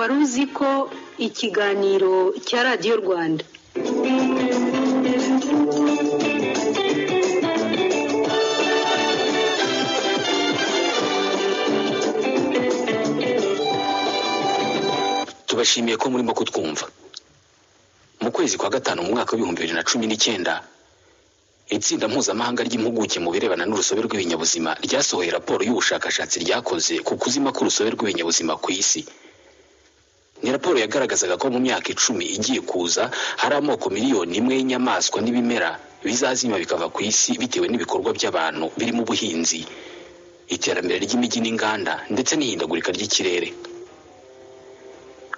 Wari uzi ko ikiganiro cya Radiyo Rwanda. Tubashimiye ko murimo kutwumva. Mu kwezi kwa gatanu mu mwaka w'2019, itsinda mpuzamahanga ry'impuguke mu birebana n'urusobe rw'ibinyabuzima ryasohoye raporo y'ubushakashatsi ryakoze ku kuzima k'urusobe rw'ibinyabuzima ku isi. Ni raporo yagaragazaga ko mu myaka 10 igiye kuza hari amoko 1 miliyoni y'inyamaswa n'ibimera bizazima bikava ku isi bitewe n'ibikorwa by'abantu birimo ubuhinzi, iterambere ry'imijyi n'inganda, ndetse n'ihindagurika ry'ikirere.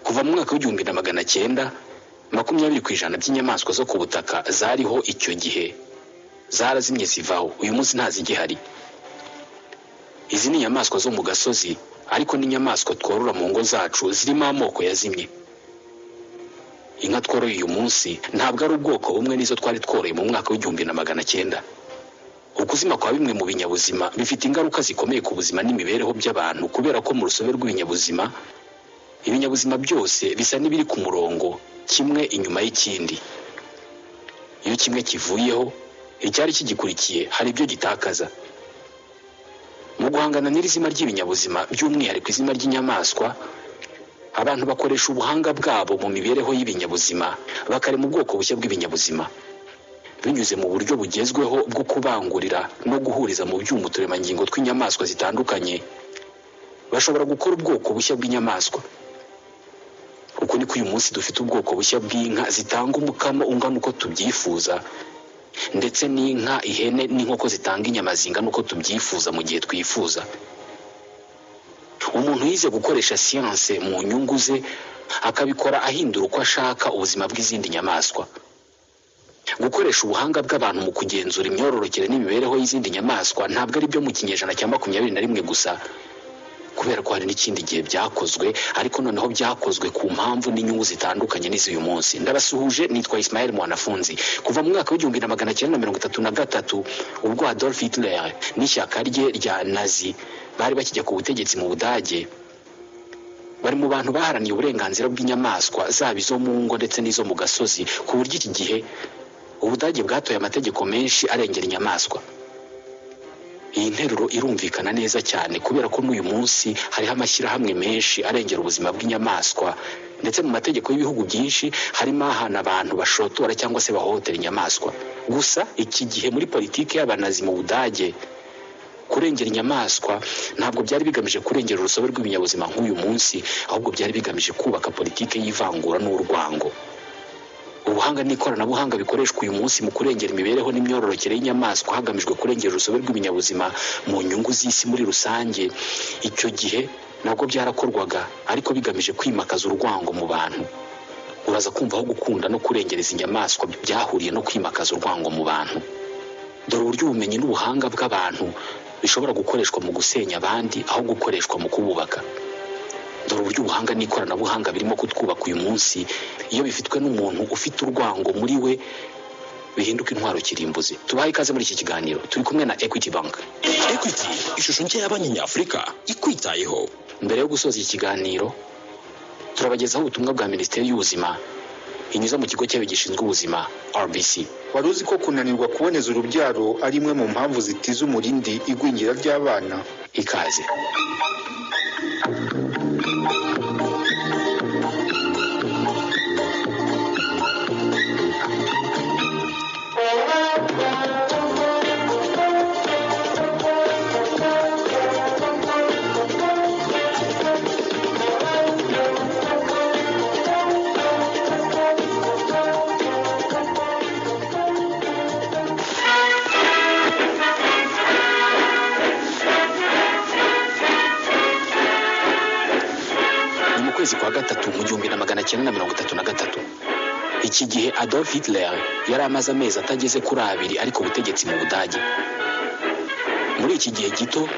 Kuva mu mwaka w'1900, 20% by'inyamaswa zo ku butaka zariho icyo gihe zarazimye zivaho, uyu munsi ntazigihari. Izi ni inyamaswa zo mu gasozi, ariko n'inyamaswa tworora mu ngo zacu zirimo amoko yazimye. Inka tworoye uyu munsi ntabwo ari ubwoko bumwe n'izo twari tworoye mu mwaka w'1900. Ukuzima kwa bimwe mu binyabuzima bifite ingaruka zikomeye ku buzima n'imibereho by'abantu, kubera ko mu rusobe rw'ibinyabuzima, ibinyabuzima byose bisa n'ibiri ku murongo, kimwe inyuma y'ikindi. Iyo kimwe kivuyeho, icyari kigikurikiye hari ibyo gitakaza. Mu guhangana n'iri zima ry'ibinyabuzima, by'umwihariko izima ry'inyamaswa, abantu bakoresha ubuhanga bwabo mu mibereho y'ibinyabuzima bakarema ubwoko bushya bw'ibinyabuzima binyuze mu buryo bugezweho bwo kubangurira no guhuriza mu byuma uturemangingo tw'inyamaswa zitandukanye. Bashobora gukora ubwoko bushya bw'inyamaswa. Uku niko uyu munsi dufite ubwoko bushya bw'inka zitanga umukamo ungana uko tubyifuza, ndetse n'inka, ihene n'inkoko zitanga inyama zingana uko tubyifuza mu gihe twifuza. Umuntu yize gukoresha siyanse mu nyungu ze, akabikora ahindura uko ashaka ubuzima bw'izindi nyamaswa. Gukoresha ubuhanga bw'abantu mu kugenzura imyororokere n'imibereho y'izindi nyamaswa ntabwo ari byo mu kinyejana cya 21 gusa, kubera ko hari n'ikindi gihe byakozwe, ariko noneho byakozwe ku mpamvu n'inyungu zitandukanye n'iz'uyu munsi. Ndabasuhuje, nitwa Ismael Mwanafunzi. Kuva mu mwaka w'1933, ubwo Adolf Hitler n'ishyaka rye rya Nazi bari bakijya ku butegetsi mu Budage, bari mu bantu baharaniye uburenganzira bw'inyamaswa, zaba izo mu ngo ndetse n'izo mu gasozi, ku buryo iki gihe Ubudage bwatoye amategeko menshi arengera inyamaswa. Iyi nteruro irumvikana neza cyane, kubera ko n'uyu munsi hariho amashyirahamwe menshi arengera ubuzima bw'inyamaswa, ndetse mu mategeko y'ibihugu byinshi harimo ahana abantu bashotora cyangwa se bahohotera inyamaswa. Gusa iki gihe muri politiki y'Abanazi mu Budage, kurengera inyamaswa ntabwo byari bigamije kurengera urusobe rw'ibinyabuzima nk'uyu munsi, ahubwo byari bigamije kubaka politiki y'ivangura n'urwango. Ubuhanga n'ikoranabuhanga bikoreshwa uyu munsi mu kurengera imibereho n'imyororokere y'inyamaswa hagamijwe kurengera urusobe rw'ibinyabuzima mu nyungu z'isi muri rusange, icyo gihe nabwo byarakorwaga, ariko bigamije kwimakaza urwango mu bantu. Uraza kumva aho gukunda no kurengera izi nyamaswa byahuriye no kwimakaza urwango mu bantu. Dore uburyo ubumenyi n'ubuhanga bw'abantu bishobora gukoreshwa mu gusenya abandi aho gukoreshwa mu kububaka. Dore uburyo ubuhanga n'ikoranabuhanga birimo kutwubaka uyu munsi, iyo bifitwe n'umuntu ufite urwango muri we, bihinduka intwaro kirimbuzi. Tubahe ikaze muri iki kiganiro, turi kumwe na Equity Bank. Equity, ishusho nshya ya banki nyafurika ikwitayeho. Mbere yo gusoza iki kiganiro, turabagezaho ubutumwa bwa Minisiteri y'Ubuzima inyuze mu kigo cyayo gishinzwe ubuzima, RBC. Wari uzi ko kunanirwa kuboneza urubyaro ari imwe mu mpamvu zitiza umurindi igwingira ry'abana? Ikaze. Ni mu kwezi kwa gatatu mu 1933. Iki gihe Adolf Hitler yari amaze amezi atageze kuri 2 ariko ubutegetsi mu Budage. Muri iki gihe gito,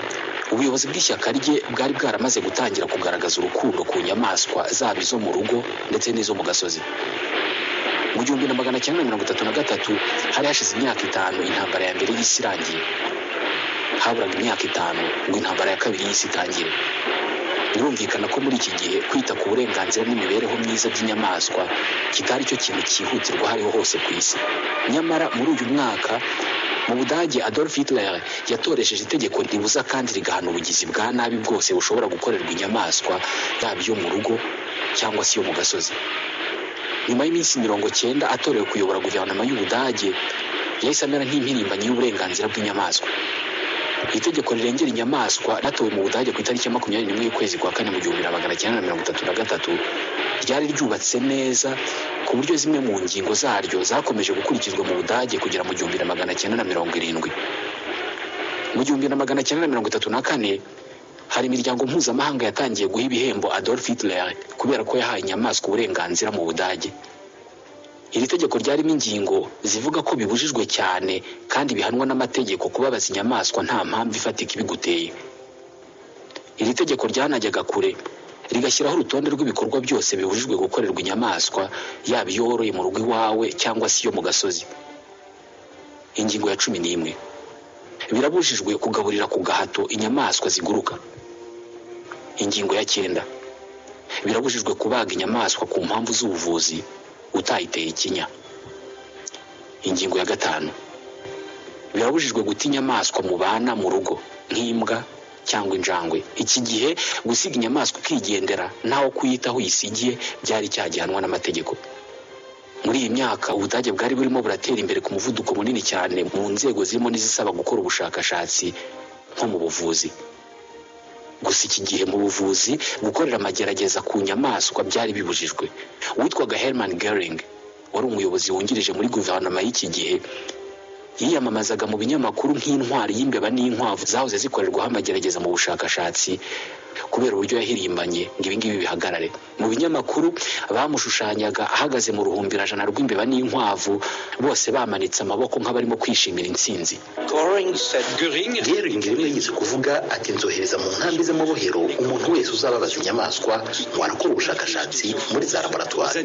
ubuyobozi bw'ishyaka rye bwari bwaramaze gutangira kugaragaza urukundo ku nyamaswa, zaba izo mu rugo ndetse n'izo mu gasozi. Mu 1933 hari hashize imyaka 5 intambara ya mbere y'isi irangiye. Haburaga imyaka 5 ngo intambara ya kabiri y'isi itangire. Birumvikana ko muri iki gihe kwita ku burenganzira n'imibereho myiza by'inyamaswa kitari cyo kintu cyihutirwa aho ariho hose ku isi. Nyamara muri uyu mwaka mu Budage, Adolf Hitler yatoresheje itegeko ribuza kandi rigahana ubugizi bwa nabi bwose bushobora gukorerwa inyamaswa, yaba iyo mu rugo cyangwa se iyo mu gasozi. Nyuma y'iminsi 90 atorewe kuyobora guverinoma y'Ubudage, yahise amera nk'impirimbanyi y'uburenganzira bw'inyamaswa. Itegeko rirengera inyamaswa ratowe mu Budage ku itariki ya 21 y'ukwezi kwa kane mu 1933 ryari ryubatse neza, ku buryo zimwe mu ngingo zaryo zakomeje gukurikizwa mu Budage kugera mu 1970. Mu 1934 hari imiryango mpuzamahanga yatangiye guha ibihembo Adolf Hitler kubera ko yahaye inyamaswa uburenganzira mu Budage. Iri tegeko ryarimo ingingo zivuga ko bibujijwe cyane kandi bihanwa n'amategeko kubabaza inyamaswa nta mpamvu ifatika ibiguteye. Iri tegeko ryanajyaga kure rigashyiraho urutonde rw'ibikorwa byose bibujijwe gukorerwa inyamaswa, yaba iyo woroye mu rugo iwawe cyangwa se iyo mu gasozi. Ingingo ya 11: birabujijwe kugaburira ku gahato inyamaswa ziguruka. Ingingo ya 9: birabujijwe kubaga inyamaswa ku mpamvu z'ubuvuzi utayiteye ikinya. Ingingo ya 5: birabujijwe guta inyamaswa mubana mu rugo nk'imbwa cyangwa injangwe. Iki gihe gusiga inyamaswa ukigendera ntawo kuyitaho uyisigiye byari icyaha gihanwa n'amategeko. Muri iyi myaka Ubudage bwari burimo buratera imbere ku muvuduko munini cyane mu nzego zirimo n'izisaba gukora ubushakashatsi nko mu buvuzi. Gusa iki gihe mu buvuzi gukorera amagerageza ku nyamaswa byari bibujijwe. Uwitwaga Hermann Goering wari umuyobozi wungirije muri guverinoma y'iki gihe yiyamamazaga mu binyamakuru nk'intwari y'imbeba n'inkwavu zahoze zikorerwaho amagerageza mu bushakashatsi, kubera uburyo yahirimbanye ngo ibingibi bihagarare. Mu binyamakuru bamushushanyaga ahagaze mu ruhumbirajana rw'imbeba n'inkwavu, bose bamanitse amaboko nk'abarimo kwishimira intsinzi. Goering rimwe yigeze kuvuga ati: "Nzohereza mu nkambi z'amabohero umuntu wese uzababaza inyamaswa ngo arakora ubushakashatsi muri za laboratwari."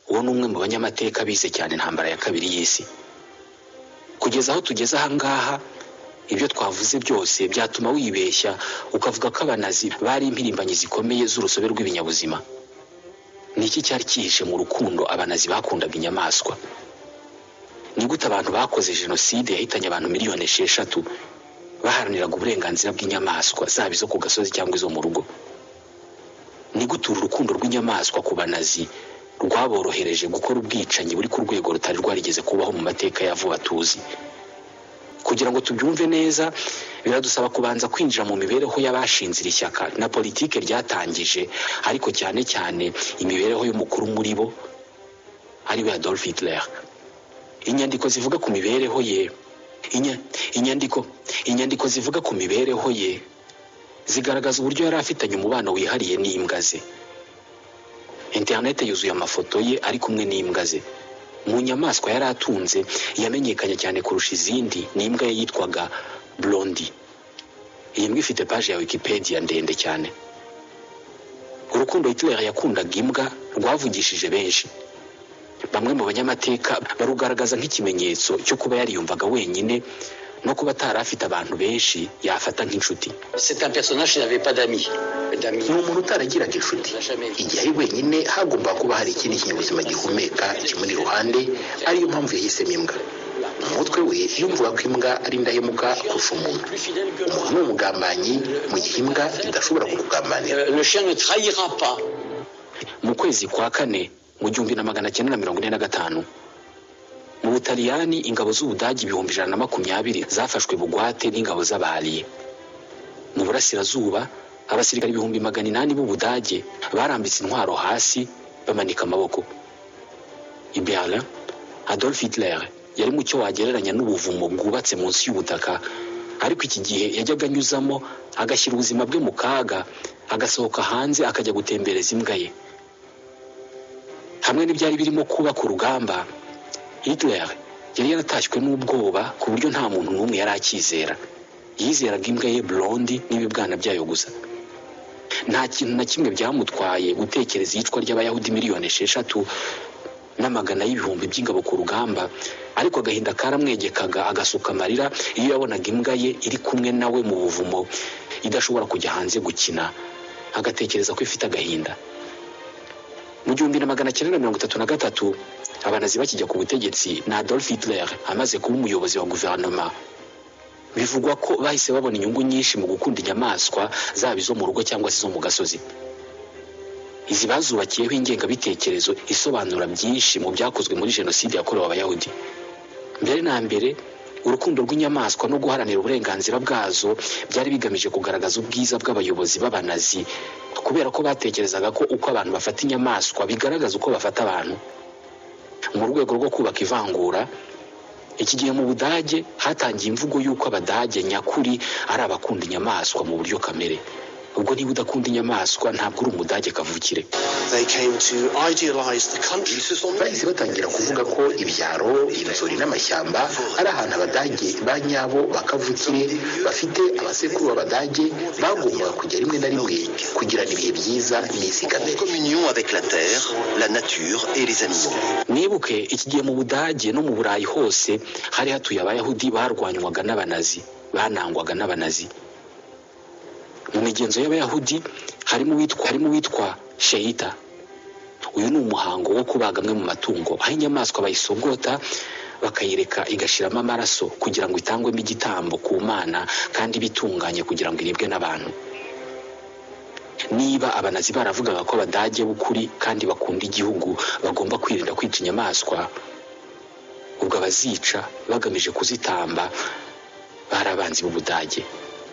Uwo ni umwe mu banyamateka bize cyane intambara ya kabiri y'isi. Kugeza aho tugeze aha ngaha, ibyo twavuze byose byatuma wibeshya ukavuga ko Abanazi bari impirimbanyi zikomeye z'urusobe rw'ibinyabuzima. Ni iki cyari cyihishe mu rukundo Abanazi bakundaga inyamaswa? Ni gute abantu bakoze jenoside yahitanye abantu miliyoni 6 baharaniraga uburenganzira bw'inyamaswa, zaba izo ku gasozi cyangwa izo mu rugo? Ni gute uru rukundo rw'inyamaswa ku Banazi rwaborohereje gukora ubwicanyi buri ku rwego rutari rwarigeze kubaho mu mateka ya vuba tuzi? Kugira ngo tubyumve neza, biradusaba kubanza kwinjira mu mibereho y'abashinze iri shyaka na politike ryatangije, ariko cyane cyane imibereho y'umukuru muri bo, ariwe Adolf Hitler. Inyandiko zivuga ku mibereho ye inyandiko zivuga ku mibereho ye zigaragaza uburyo yari afitanye umubano wihariye n'imbwa ze. Interinete yuzuye amafoto ye ari kumwe n'imbwa ze. Mu nyamaswa yari atunze, yamenyekanye cyane kurusha izindi ni imbwa ye yitwaga Blondi. Iyi mbwa ifite paji ya Wikipedia ndende cyane. Urukundo Hitler yakundaga imbwa rwavugishije benshi. Bamwe mu banyamateka barugaragaza nk'ikimenyetso cyo kuba yariyumvaga wenyine no kuba atari afite abantu benshi yafata nk'inshuti. C'est un personnage qui n'avait pas d'amis. Ni umuntu utaragiraga inshuti. Igihe ari wenyine hagomba kuba hari ikindi kinyabuzima gihumeka kimuri iruhande, ariyo mpamvu yahisemo imbwa. Mu mutwe we yumvaga ko imbwa ari indahemuka kurusha umuntu. Umuntu ni umugambanyi, mu gihe imbwa idashobora kukugambanira. Le chien ne trahira pas. Mu kwezi kwa kane mu 1945, mu Butaliyani, ingabo z'Ubudage 120,000 zafashwe bugwate n'ingabo z'Abaliye. Mu burasirazuba, abasirikari 800,000 b'Ubudage barambitse intwaro hasi, bamanika amaboko. I Berlin, Adolf Hitler yari mu cyo wagereranya n'ubuvumo bwubatse munsi y'ubutaka, ariko iki gihe yajyaga anyuzamo agashyira ubuzima bwe mu kaga, agasohoka hanze akajya gutembereza imbwa ye. Hamwe n'ibyari birimo kuba ku rugamba, Hitler yari yaratashywe n'ubwoba ku buryo nta muntu n'umwe yari akizera. Yizeraga imbwa ye Blondi n'ibibwana byayo gusa. Nta kintu na kimwe byamutwaye gutekereza iyicwa ry'Abayahudi miliyoni 6. N'amagana y'ibihumbi by'ingabo ku rugamba, ariko agahinda karamwegekaga, agasuka amarira iyo yabonaga imbwa ye iri kumwe nawe mu buvumo, idashobora kujya hanze gukina, agatekereza ko ifite agahinda. Mu 1933, Abanazi bakijya ku butegetsi na Adolf Hitler amaze kuba umuyobozi wa guverinoma, bivugwa ko bahise babona inyungu nyinshi mu gukunda inyamaswa, zaba izo mu rugo cyangwa se izo mu gasozi. Izi bazubakiyeho ingengabitekerezo isobanura byinshi mu byakozwe muri Jenoside yakorewe Abayahudi. Mbere na mbere, urukundo rw'inyamaswa no guharanira uburenganzira bwazo byari bigamije kugaragaza ubwiza bw'abayobozi b'Abanazi, kubera ko batekerezaga ko uko abantu bafata inyamaswa bigaragaza uko bafata abantu. Mu rwego rwo kubaka ivangura, iki gihe mu Budage hatangiye imvugo y'uko Abadage nyakuri ari abakunda inyamaswa mu buryo kamere. Ubwo niba udakunda inyamaswa, ntabwo uri Umudage kavukire. They came to idealize the country. Bahise batangira kuvuga ko ibyaro, inzuri n'amashyamba ari ahantu Abadage ba nyabo bakavukire, bafite abasekuru b'Abadage, bagombaga kujya rimwe na rimwe kugirana ibihe byiza n'isi kamere. Communion avec la terre, la nature et les animaux. Mwibuke, iki gihe mu Budage no mu Burayi hose hari hatuye Abayahudi barwanywaga n'Abanazi, banangwaga n'Abanazi. Mu migenzo y'Abayahudi harimo uwitwa shehita. Uyu ni umuhango wo kubaga amwe mu matungo, aho inyamaswa bayisogota bakayireka igashiramo amaraso kugira ngo itangwemo igitambo ku Mana kandi bitunganye kugira ngo iribwe n'abantu. Niba Abanazi baravugaga ko Abadage b'ukuri kandi bakunda igihugu bagomba kwirinda kwica inyamaswa, ubwo abazica bagamije kuzitamba bari abanzi b'Ubudage.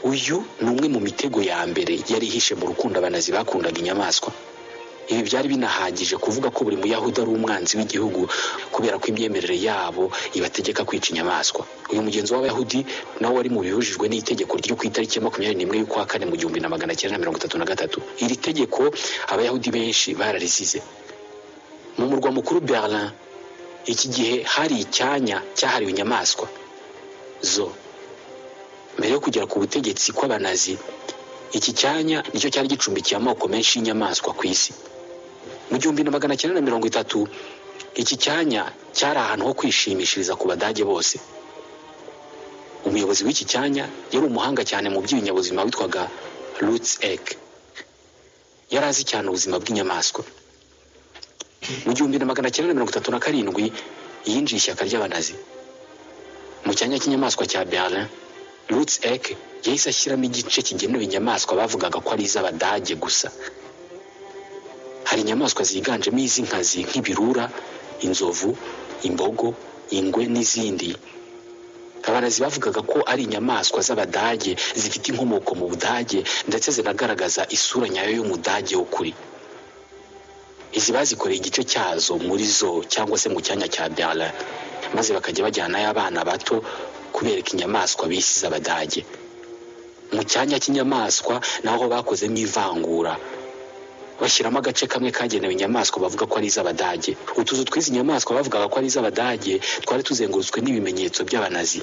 Uyu ni umwe mu mitego ya mbere yari ihishe mu rukundo Abanazi bakundaga inyamaswa. Ibi byari binahagije kuvuga ko buri Muyahudi ari umwanzi w'igihugu, kubera ko imyemerere yabo ibategeka kwica inyamaswa. Uyu mugenzo w'Abayahudi nawo wari mu bibujijwe n'itegeko ryo ku itariki ya 21 y'ukwa kane mu 1933. Iri tegeko Abayahudi benshi bararisize. Mu murwa mukuru Berlin, iki gihe hari icyanya cyahariwe inyamaswa zo. Mbere yo kugera ku butegetsi kw'Abanazi, iki cyanya nicyo cyari gicumbikiye amoko menshi y'inyamaswa ku isi. Mu 1930, iki cyanya cyari ahantu ho kwishimishiriza ku Badage bose. Umuyobozi w'iki cyanya yari umuhanga cyane mu by'ibinyabuzima witwaga Lutz Eck. Yari azi cyane ubuzima bw'inyamaswa. Mu 1937 yinjiye ishyaka ry'Abanazi. Mu cyanya cy'inyamaswa cya Berlin, Lutz Eck yahise ashyiramo igice kigenewe inyamaswa bavugaga ko ari iz'Abadage gusa. Hari inyamaswa ziganjemo iz'inkazi nk'ibirura, inzovu, imbogo, ingwe n'izindi. Abanazi bavugaga ko ari inyamaswa z'Abadage, zifite inkomoko mu Budage, ndetse zinagaragaza isura nyayo y'Umudage w'ukuri. Izi bazikoreye igice cyazo muri zoo cyangwa se mu cyanya cya Berlin, maze bakajya bajyanayo abana bato kubereka inyamaswa bise iz'Abadage. Mu cyanya cy'inyamaswa naho bakozemo ivangura, bashyiramo agace kamwe kagenewe inyamaswa bavuga ko ari iz'Abadage. Utuzu tw'izi nyamaswa bavugaga ko ari iz'Abadage twari tuzengurutswe n'ibimenyetso by'Abanazi.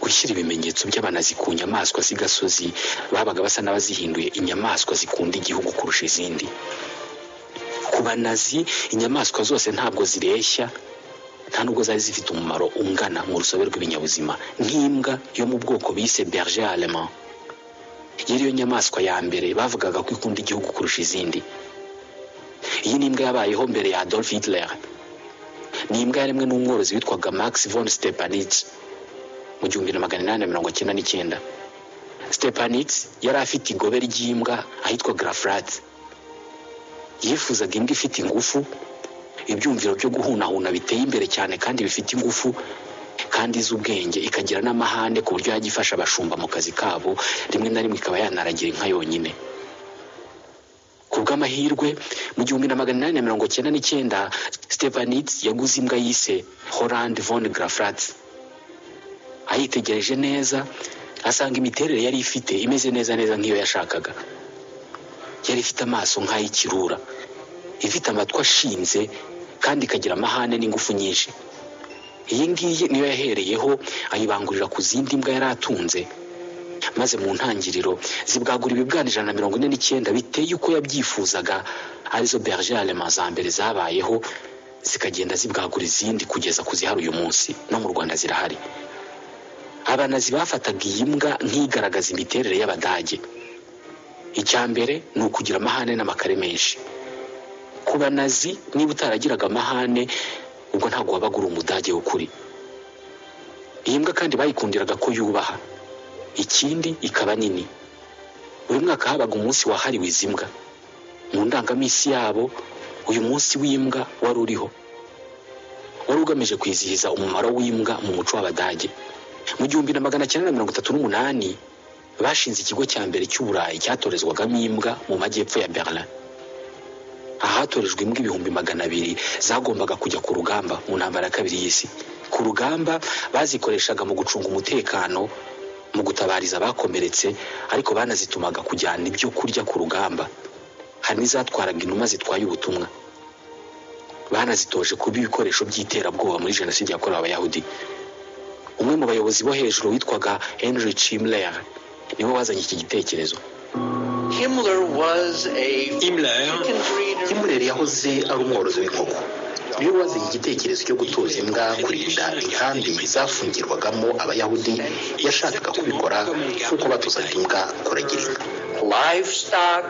Gushyira ibimenyetso by'Abanazi ku nyamaswa z'igasozi, babaga basa n'abazihinduye inyamaswa zikunda igihugu kurusha izindi. Ku Banazi, inyamaswa zose ntabwo zireshya, nta nubwo zari zifite umumaro ungana mu rusobe rw'ibinyabuzima. Nk'imbwa yo mu bwoko bise berger allemand yari yo nyamaswa ya mbere bavugaga ko ikunda igihugu kurusha izindi. Iyi ni imbwa yabayeho mbere ya Adolf Hitler. Ni imbwa yaremwe n'umworozi witwaga Max von Stephanitz mu 1899. Stephanitz yari afite igobe ry'imbwa ahitwa Grafrath. Yifuzaga imbwa ifite ingufu, ibyumviro byo guhunahuna biteye imbere cyane kandi bifite ingufu, kandi izi ubwenge, ikagira n'amahane ku buryo yajya ifasha abashumba mu kazi kabo, rimwe na rimwe ikaba yanaragira inka yonyine. Ku bw'amahirwe, mu 1899 Stephanitz yaguze imbwa yise Holland von Grafrath. Ayitegereje neza, asanga imiterere yari ifite imeze neza neza nk'iyo yashakaga. Yari ifite amaso nk'ay'ikirura, ifite amatwi ashinze, kandi ikagira amahane n'ingufu nyinshi. Iyi ngiyi niyo yahereyeho ayibangurira ku zindi mbwa yari atunze. Maze mu ntangiriro zibwagura ibibwana 149 biteye uko yabyifuzaga, arizo berger allemand za mbere zabayeho, zikagenda zibwagura izindi kugeza ku zihari uyu munsi. No mu Rwanda zirahari. Abanazi bafataga iyi mbwa nk'igaragaza imiterere y'Abadage. Icya mbere ni ukugira amahane n'amakare menshi. Ku Banazi, niba utaragiraga amahane, ubwo ntabwo wabaga uri Umudage w'ukuri. Iyi mbwa kandi bayikundiraga ko yubaha, ikindi ikaba nini. Buri mwaka habaga umunsi wahariwe izi mbwa. Mu ndangaminsi yabo, uyu munsi w'imbwa wari uriho, wari ugamije kwizihiza umumaro w'imbwa mu muco w'Abadage. Mu 1938 bashinze ikigo cya mbere cy'Uburayi cyatorezwagamo imbwa mu majyepfo ya Berlin, ahatorejwe imbwa 200,000 zagombaga kujya ku rugamba mu ntambara ya kabiri y'isi. Ku rugamba bazikoreshaga mu gucunga umutekano, mu gutabariza abakomeretse, ariko banazitumaga kujyana ibyo kurya ku rugamba. Hari n'izatwaraga inuma zitwaye ubutumwa. Banazitoje kuba ibikoresho by'iterabwoba muri Jenoside yakorewe Abayahudi. Umwe mu bayobozi bo hejuru witwaga Heinrich Himmler niwe wazanye iki gitekerezo. Himmler was a Himmler chicken breeder. Himmler yahoze ari umworozi w'inkoko, niwe wazanye igitekerezo cyo gutoza imbwa kurinda inkambi zafungirwagamo Abayahudi. Yashakaga kubikora nk'uko batozaga imbwa kuragira inka. Livestock.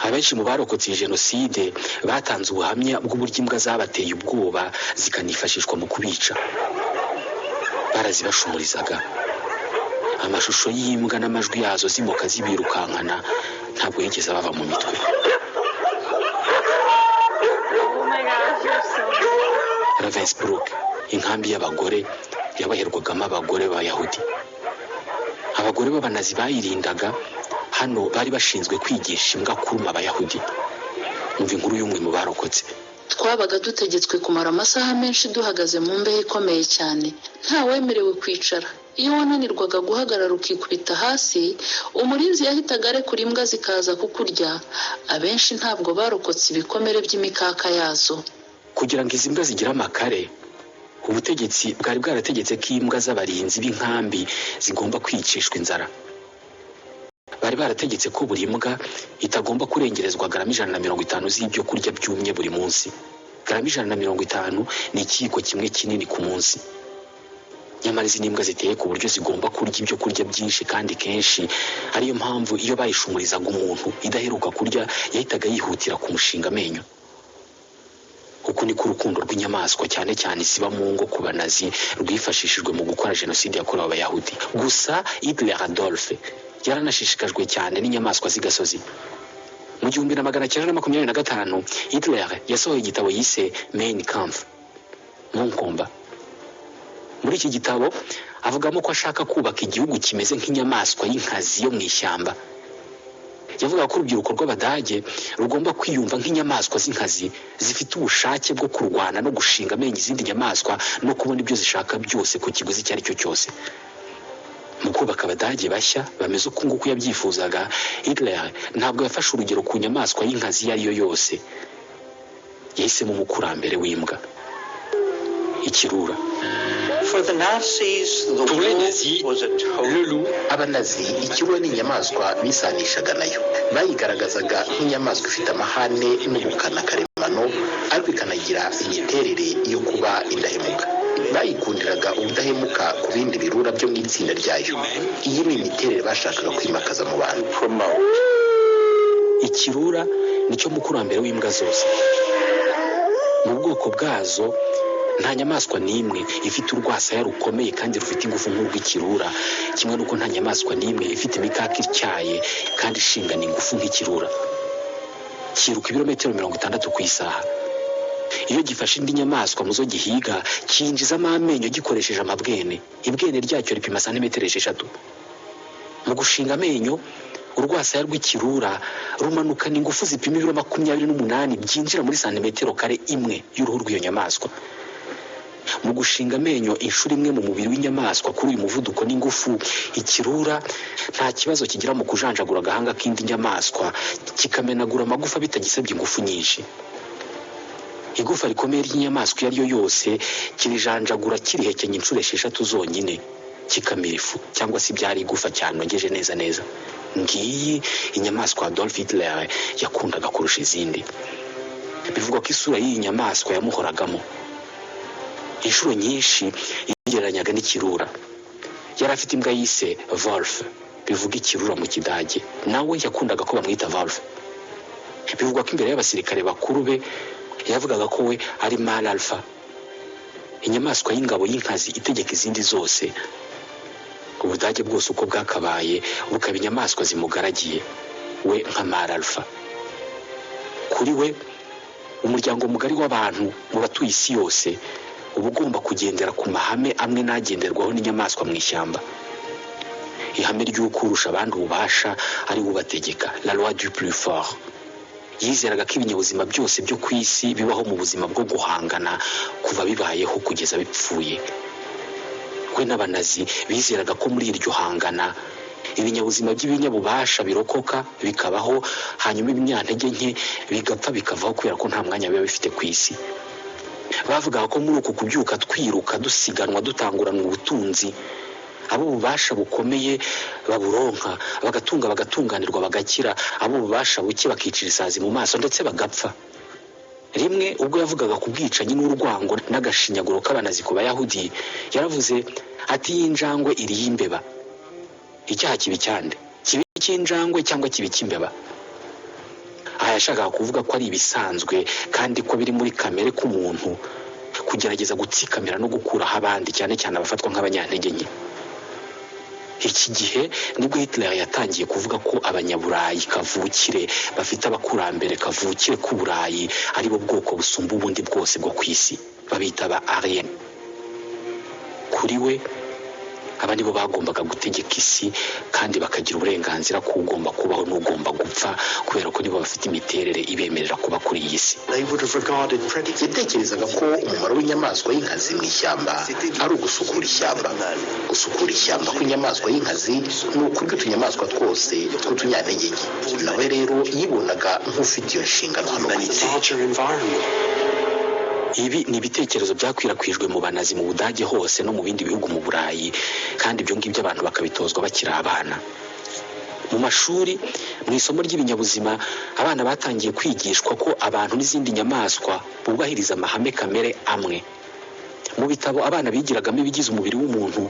Abenshi mu barokotse iyi jenoside batanze ubuhamya bw'uburyo imbwa zabateye ubwoba, zikanifashishwa mu kubica. Barazibashumurizaga. Amashusho y'imbwa n'amajwi yazo zimoka zibirukankana ntabwo yigeze bava mu mitwe. Oh my gosh, you're so Ravensbrück, inkambi y'abagore yaboherwagamo abagore b'Abayahudi. Abagore b'Abanazi bayirindaga. Hano bari bashinzwe kwigisha imbwa kuruma Abayahudi. Umva inkuru y'umwe mu barokotse. Twabaga dutegetswe kumara amasaha menshi duhagaze mu mbeho ikomeye cyane, ntawemerewe kwicara. Iyo wananirwaga guhagarara ukikubita hasi, umurinzi yahitaga arekura imbwa zikaza kukurya. Abenshi ntabwo barokotse ibikomere by'imikaka yazo. Kugira ngo izi mbwa zigire amakare, ubutegetsi bwari bwarategetse ko imbwa z'abarinzi b'inkambi zigomba kwicishwa inzara. Bari barategetse ko buri mbwa itagomba kurengerezwa garama 150 z'ibyo kurya byumye buri munsi. Garama 150 ni ikiyiko kimwe kinini ku munsi. Nyamara izi ni imbwa ziteye ku buryo zigomba kurya ibyo kurya byinshi kandi kenshi, ariyo mpamvu iyo bayishumurizaga umuntu idaheruka kurya, yahitaga yihutira kumushinga amenyo. Uku niko urukundo rw'inyamaswa, cyane cyane iziba mu ngo, ku Banazi rwifashishijwe mu gukora Jenoside yakorewe Abayahudi. Gusa Hitler Adolphe yaranashishikajwe cyane n'inyamaswa z'igasozi. Mu 1925 Hitler yasohoye igitabo yise Mein Kampf, Munkomba. Muri iki gitabo avugamo ko ashaka kubaka igihugu kimeze nk'inyamaswa y'inkazi yo mu ishyamba. Yavuga ko urubyiruko rw'Abadage rugomba kwiyumva nk'inyamaswa z'inkazi, zifite ubushake bwo kurwana no gushinga amenyo izindi nyamaswa no kubona ibyo zishaka byose ku kiguzi icyo ari cyo cyose. Mu kubaka Abadage bashya bameze uku nguku yabyifuzaga, Hitler ntabwo yafashe urugero ku nyamaswa y'inkazi iyo ari yo yose. Yahisemo umukurambere w'imbwa, ikirura. For the Nazis, the Pour les wolf nazis, was a totem. Le loup Abanazi ikirura ni inyamaswa bisanishaga nayo. Bayigaragazaga nk'inyamaswa ifite amahane n'ubukana karemano, ariko ikanagira imiterere yo kuba indahemuka. Bayikundiraga ubudahemuka ku bindi birura byo mu itsinda ryayo. Iyi ni imiterere bashakaga kwimakaza mu bantu. Promote. Ikirura nicyo mukurambere w'imbwa zose mu bwoko bwazo. Nta nyamaswa n'imwe ifite urwasaya rukomeye kandi rufite ingufu nk'urw'ikirura, kimwe n'uko nta nyamaswa n'imwe ifite imikaka ityaye kandi ishingana ingufu nk'ikirura. Kiruka ibirometero 60 ku isaha. Iyo gifashe indi nyamaswa mu zo gihiga, cyinjizamo amenyo gikoresheje amabwene. Ibwene ryacyo ripima santimetero 6. Mu gushinga amenyo, urwasaya rw'ikirura rumanukana ingufu zipima ibiro 28 byinjira muri santimetero kare imwe y'uruhu rw'iyo nyamaswa. Mu gushinga amenyo inshuro imwe mu mubiri w'inyamaswa kuri uyu muvuduko n'ingufu, ikirura nta kibazo kigira mu kujanjagura agahanga k'indi nyamaswa, kikamenagura amagufa bitagisabye ingufu nyinshi. Igufa rikomeye ry'inyamaswa iyo ari yo yose kirijanjagura kirihekenya inshuro 6 zonyine. Kikamira ifu cyangwa se ibyari igufa cyanogeje neza neza. Ngiyi inyamaswa Adolf Hitler yakundaga kurusha izindi. Bivugwa ko isura y'iyi nyamaswa yamuhoragamo. Inshuro nyinshi yigereranyaga n'ikirura. Yari afite imbwa yise Wolf, bivuga ikirura mu Kidage. Nawe yakundaga ko bamwita Wolf. Bivugwa ko imbere y'abasirikare bakuru be yavugaga ko we ari Mal Alpha, inyamaswa y'ingabo y'inkazi itegeka izindi zose. Ubudage bwose uko bwakabaye bukaba inyamaswa zimugaragiye we nka Mal Alpha. Kuri we, umuryango mugari w'abantu mu batuye isi yose uba ugomba kugendera ku mahame amwe n'agenderwaho n'inyamaswa mu ishyamba, ihame ry'uko urusha abandi ububasha ari we ubategeka, la loi du plus fort. Yizeraga ko ibinyabuzima byose byo ku isi bibaho mu buzima bwo guhangana kuva bibayeho kugeza bipfuye. We n'Abanazi bizeraga ko muri iryo hangana ibinyabuzima by'ibinyabubasha birokoka bikabaho, hanyuma ibinyantege nke bigapfa bikavaho kubera ko nta mwanya biba bifite ku isi. Bavugaga ko muri uku kubyuka twiruka, dusiganwa, dutanguranwa ubutunzi, abo ububasha bukomeye baburonka, bagatunga, bagatunganirwa, bagakira, abo ububasha buke bakicira isazi mu maso ndetse bagapfa. Rimwe ubwo yavugaga ku bwicanyi n'urwango n'agashinyaguro k'Abanazi ku Bayahudi, yaravuze ati: "Iyi njangwe iriye imbeba, icyaha kiba icyande? Kiba icy'injangwe cyangwa kiba icy'imbeba?" Aha yashakaga kuvuga ko ari ibisanzwe kandi ko biri muri kamere k'umuntu kugerageza gutsikamira no gukuraho abandi, cyane cyane abafatwa nk'abanyantege nke. Iki gihe nibwo Hitler yatangiye kuvuga ko Abanyaburayi kavukire bafite abakurambere kavukire k'Uburayi ari bo bwoko busumba ubundi bwose bwo ku isi, babita ba Aryan. Kuri we, aba nibo bagombaga gutegeka isi kandi bakagira uburenganzira ku ugomba kubaho n'ugomba gupfa, kubera ko nibo bafite imiterere ibemerera kuba kuri iyi si. Yatekerezaga ko umumaro w'inyamaswa y'inkazi mu ishyamba ari ugusukura ishyamba. Gusukura ishyamba kw'inyamaswa y'inkazi ni ukurya utunyamaswa twose tw'utunyantege nke. Nawe rero yibonaga nk'ufite iyo nshingano hano ku isi. Ibi ni ibitekerezo byakwirakwijwe mu Banazi mu Budage hose no mu bindi bihugu mu Burayi, kandi ibyo ngibyo abantu bakabitozwa bakiri abana. Mu mashuri, mu isomo ry'ibinyabuzima, abana batangiye kwigishwa ko abantu n'izindi nyamaswa bubahiriza amahame kamere amwe. Mu bitabo abana bigiragamo ibigize umubiri w'umuntu,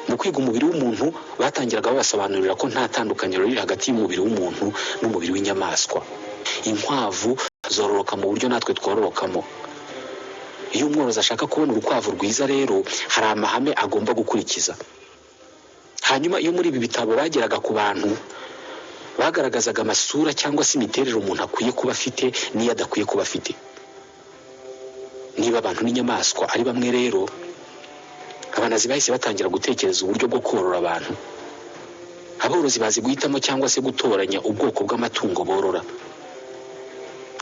mu kwiga umubiri w'umuntu batangiraga babasobanurira ko nta tandukaniro riri hagati y'umubiri w'umuntu n'umubiri w'inyamaswa. Inkwavu zororoka mu buryo natwe twororokamo. Iyo umworozi ashaka kubona urukwavu rwiza rero, hari amahame agomba gukurikiza. Hanyuma iyo muri ibi bitabo bageraga ku bantu, bagaragazaga amasura cyangwa se imiterere umuntu akwiye kuba afite n'iyo adakwiye kuba afite. Niba abantu n'inyamaswa ari bamwe rero, Abanazi bahise batangira gutekereza uburyo bwo korora abantu. Aborozi bazi guhitamo cyangwa se gutoranya ubwoko bw'amatungo borora.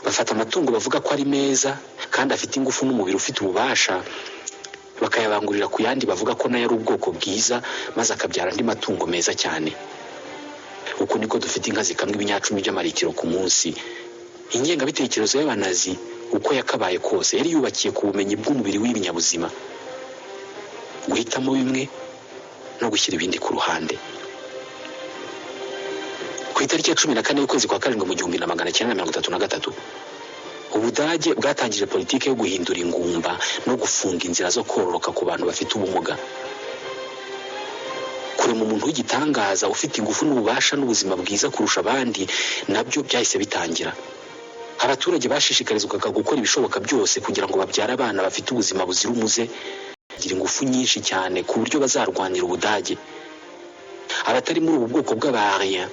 Bafata amatungo bavuga ko ari meza kandi afite ingufu n'umubiri ufite ububasha, bakayabangurira ku yandi bavuga ko nayo ari ubwoko bwiza, maze akabyara andi matungo meza cyane. Uku niko dufite inka zikamwa ibinyacumi by'amaritiro ku munsi. Ingengabitekerezo y'Abanazi uko yakabaye kose yari yubakiye ku bumenyi bw'umubiri w'ibinyabuzima, guhitamo bimwe no gushyira ibindi ku ruhande. Ku itariki ya 14 y'ukwezi kwa 7 mu 1933, Ubudage bwatangije politiki yo guhindura ingumba no gufunga inzira zo kororoka ku bantu bafite ubumuga. Kurema umuntu w'igitangaza ufite ingufu n'ububasha n'ubuzima bwiza kurusha abandi nabyo byahise bitangira. Abaturage bashishikarizwaga gukora ibishoboka byose kugira ngo babyare abana bafite ubuzima buzira umuze, bagira ingufu nyinshi cyane ku buryo bazarwanira Ubudage. Abatari muri ubu bwoko bw'Abariya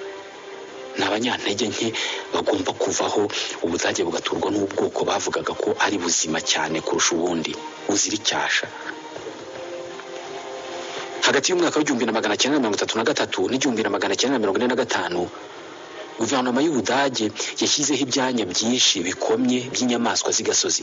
ni abanyantege nke bagomba kuvaho, Ubudage bugaturwa n'ubwoko bavugaga ko ari buzima cyane kurusha ubundi, buzira icyasha. Hagati y'umwaka w'1933 n'1945, guverinoma y'Ubudage yashyizeho ibyanya byinshi bikomye by'inyamaswa z'igasozi.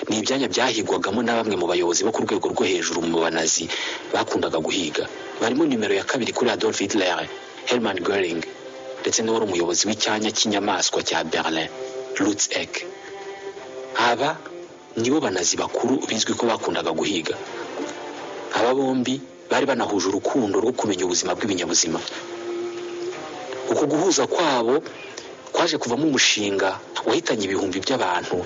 Ni ibyanya byahigwagamo na bamwe mu bayobozi bo ku rwego rwo hejuru mu Banazi bakundaga guhiga, barimo nimero ya kabiri kuri Adolf Hitler, Hermann Göring, ndetse n'uwari umuyobozi w'icyanya cy'inyamaswa cya Berlin, Lutz Eck. Aba nibo Banazi bakuru bizwi ko bakundaga guhiga. Aba bombi bari banahuje urukundo rwo kumenya ubuzima bw'ibinyabuzima. Uko guhuza kwabo kwaje kuvamo umushinga wahitanye ibihumbi by'abantu,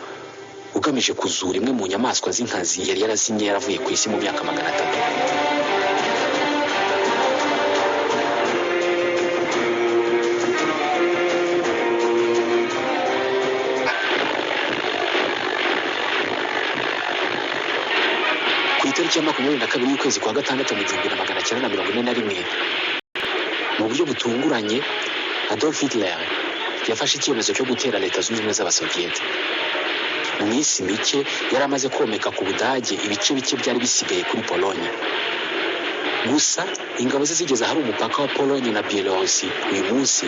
ugamije kuzura imwe mu nyamaswa z'inkazi yari yarazimye yaravuye ku isi mu myaka 300. Ku itariki ya 22 y'ukwezi kwa gatandatu mu 1941, mu buryo butunguranye, Adolf Hitler yafashe icyemezo cyo gutera Leta Zunze Ubumwe z'Abasoviyete. Mu minsi mike yari amaze komeka ku Budage ibice bike byari bisigaye kuri Polonye. Gusa ingabo ze zigeze ahari umupaka wa Polonye na Bielorusi uyu munsi,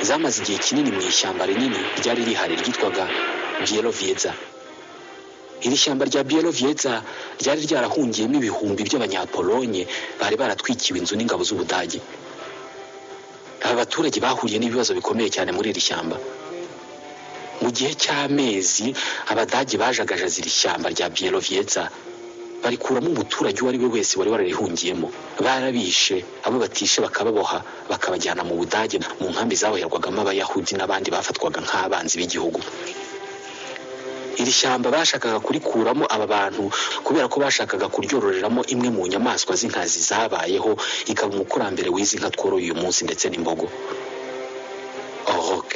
zamaze igihe kinini mu ishyamba rinini ryari rihari ryitwaga Bielowieza. Iri shyamba rya Bielowieza ryari ryarahungiyemo ibihumbi by'Abanyapolonye bari baratwikiwe inzu n'ingabo z'Ubudage. Aba baturage bahuriye n'ibibazo bikomeye cyane muri iri shyamba. Mu gihe cy'amezi, Abadage bajagajaza iri shyamba rya Bielowieza, barikuramo umuturage uwo ari we wese wari wararihungiyemo. Barabishe, abo batishe bakababoha, bakabajyana mu Budage mu nkambi zaboherwagamo Abayahudi n'abandi bafatwaga nk'abanzi b'igihugu. Iri shyamba bashakaga kurikuramo aba bantu kubera ko bashakaga kuryororeramo imwe mu nyamaswa z'inkazi zabayeho, ikaba umukurambere w'izi nka tworoye uyu munsi ndetse n'imbogo. Auroch.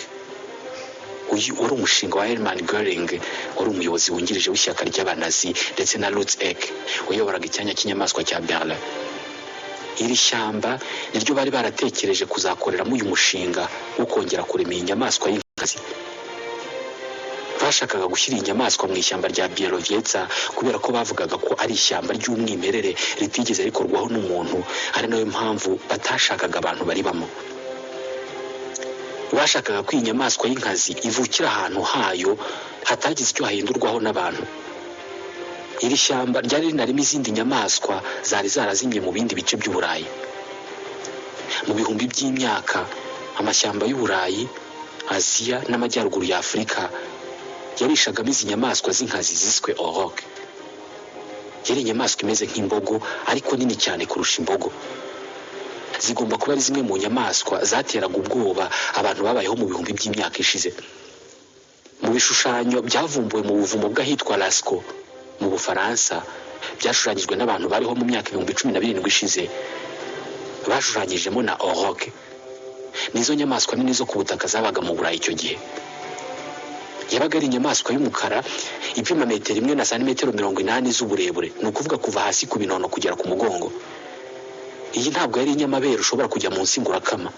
Uyu wari umushinga wa Hermann Göring, wari umuyobozi wungirije w'ishyaka ry'Abanazi, ndetse na Lutz Eck wayoboraga icyanya cy'inyamaswa cya Berlin. Iri shyamba niryo bari baratekereje kuzakoreramo uyu mushinga wo kongera kurema iyi nyamaswa y'inkazi. Bashakaga gushyira iyi nyamaswa mu ishyamba rya Bielowieza kubera ko bavugaga ko ari ishyamba ry'umwimerere ritigeze rikorwaho n'umuntu, ari nayo mpamvu batashakaga abantu baribamo. Bashakaga ko iyi nyamaswa y'inkazi ivukira ahantu hayo hatagize icyo hahindurwaho n'abantu. Iri shyamba ryari rinarimo izindi nyamaswa zari zarazimye mu bindi bice by'Uburayi. Mu bihumbi by'imyaka, amashyamba y'Uburayi, Aziya n'amajyaruguru ya Afurika yarishagamo izi nyamaswa z'inkazi ziswe auroch. Yari inyamaswa imeze nk'imbogo ariko nini cyane kurusha imbogo. Zigomba kuba ari zimwe mu nyamaswa zateraga ubwoba abantu babayeho mu bihumbi by'imyaka ishize. Mu bishushanyo byavumbuwe mu buvumo bw'ahitwa Lascaux mu Bufaransa, byashushanyijwe n'abantu bariho mu myaka 17,000 ishize, bashushanyijemo na auroch. Nizo nyamaswa nini zo ku butaka zabaga mu Burayi icyo gihe. Yabaga ari inyamaswa y'umukara ipima metero 1 na santimetero 80 z'uburebure, ni ukuvuga kuva hasi ku binono kugera ku mugongo. Iyi ntabwo yari inyamabere ushobora kujya munsi ngo urakama.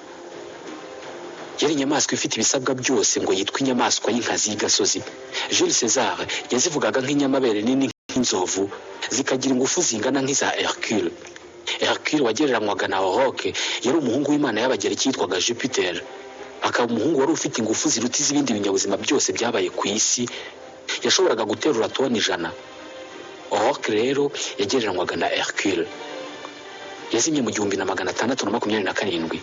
Yari inyamaswa ifite ibisabwa byose ngo yitwe inyamaswa y'inkazi y'agasozi. Jules César yazivugaga nk'inyamabere nini nk'inzovu, zikagira ingufu zingana nk'iza Hercule. Hercule wagereranywaga na auroch yari umuhungu w'Imana y'Abagereki yitwaga Jupiter, akaba umuhungu wari ufite ingufu ziruta iz'ibindi binyabuzima byose byabaye ku isi. Yashoboraga guterura toni 100. Auroch rero yagereranywaga na Hercule. Yazimye mu 1627.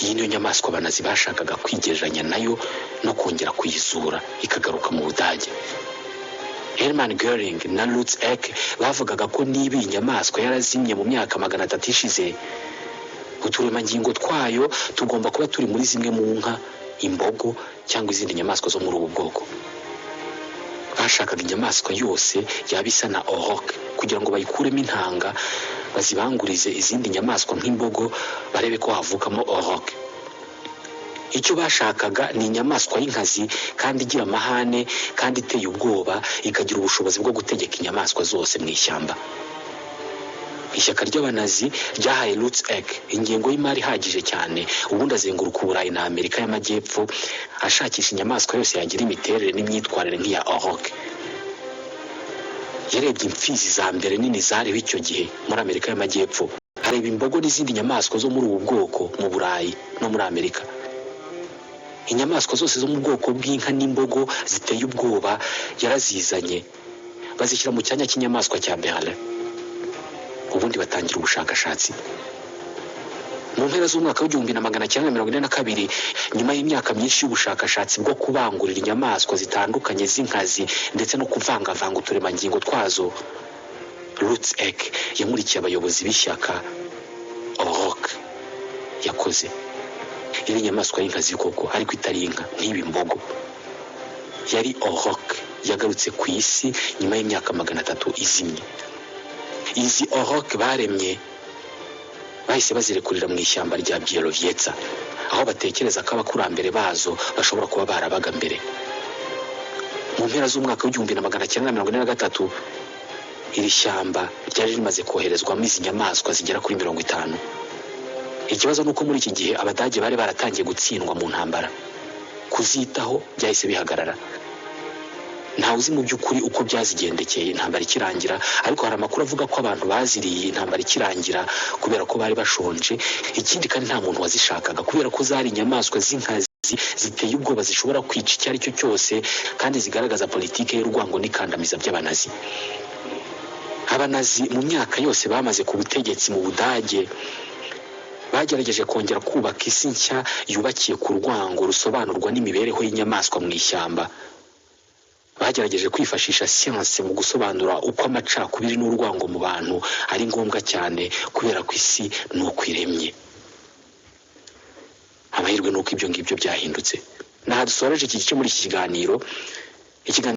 Iyi niyo nyamaswa Abanazi bashakaga kwigereranya nayo no kongera kuyizura ikagaruka mu Budage. Hermann Göring na Lutz Eck bavugaga ko niba iyi nyamaswa yarazimye mu myaka 300 ishize, uturemangingo twayo tugomba kuba turi muri zimwe mu nka, imbogo cyangwa izindi nyamaswa zo muri ubu bwoko. Bashakaga inyamaswa yose yaba isa na auroch kugira ngo bayikuremo intanga, bazibangurize izindi nyamaswa nk'imbogo, barebe ko havukamo auroch. Icyo bashakaga ni inyamaswa y'inkazi kandi igira amahane kandi iteye ubwoba, ikagira ubushobozi bwo gutegeka inyamaswa zose mu ishyamba. Ishyaka ry'Abanazi ryahaye Lutz Eck ingengo y'imari ihagije cyane, ubundi azenguruka Uburayi na Amerika y'Amajyepfo ashakisha inyamaswa yose yagira imiterere n'imyitwarire nk'iya auroch. Yarebye imfizi za mbere nini zariho icyo gihe muri Amerika y'Amajyepfo, areba imbogo n'izindi nyamaswa zo muri ubu bwoko mu Burayi no muri Amerika. Inyamaswa zose zo mu bwoko bw'inka n'imbogo ziteye ubwoba yarazizanye, bazishyira mu cyanya cy'inyamaswa cya Berlin. Ubundi batangira ubushakashatsi. Mu mpera z'umwaka w'1942, nyuma y'imyaka myinshi y'ubushakashatsi bwo kubangurira inyamaswa zitandukanye z'inkazi ndetse no kuvangavanga uturemangingo twazo, Lutz Eck yamurikiye abayobozi b'ishyaka Auroch yakoze. Yari inyamaswa y'inkazi koko, ariko itari inka, ntibe imbogo. Yari Auroch yagarutse ku isi nyuma y'imyaka 300 izimye. Izi Auroch baremye bahise bazirekurira mu ishyamba rya Bielowieza, aho batekereza ko abakurambere bazo bashobora kuba barabaga mbere. Mu mpera z'umwaka w'1943, iri shyamba ryari rimaze koherezwamo izi nyamaswa zigera kuri 50. Ikibazo ni uko muri iki gihe Abadage bari baratangiye gutsindwa mu ntambara, kuzitaho byahise bihagarara. Ntawe uzi mu by'ukuri uko byazigendekeye intambara ikirangira, ariko hari amakuru avuga ko abantu baziriye intambara ikirangira kubera ko bari bashonje. Ikindi kandi, nta muntu wazishakaga kubera ko zari inyamaswa z'inkazi ziteye ubwoba, zishobora kwica icyo ari cyo cyose, kandi zigaragaza politiki y'urwango n'ikandamiza by'Abanazi. Abanazi mu myaka yose bamaze ku butegetsi mu Budage bagerageje kongera kubaka isi nshya yubakiye ku rwango rusobanurwa n'imibereho y'inyamaswa mu ishyamba. Bagerageje kwifashisha siyanse mu gusobanura uko amacakubiri n'urwango mu bantu ari ngombwa cyane kubera ko isi ni uko iremye. Amahirwe ni uko ibyo ngibyo byahindutse. Aha dusoreje iki gice muri iki kiganiro, ikiganiro.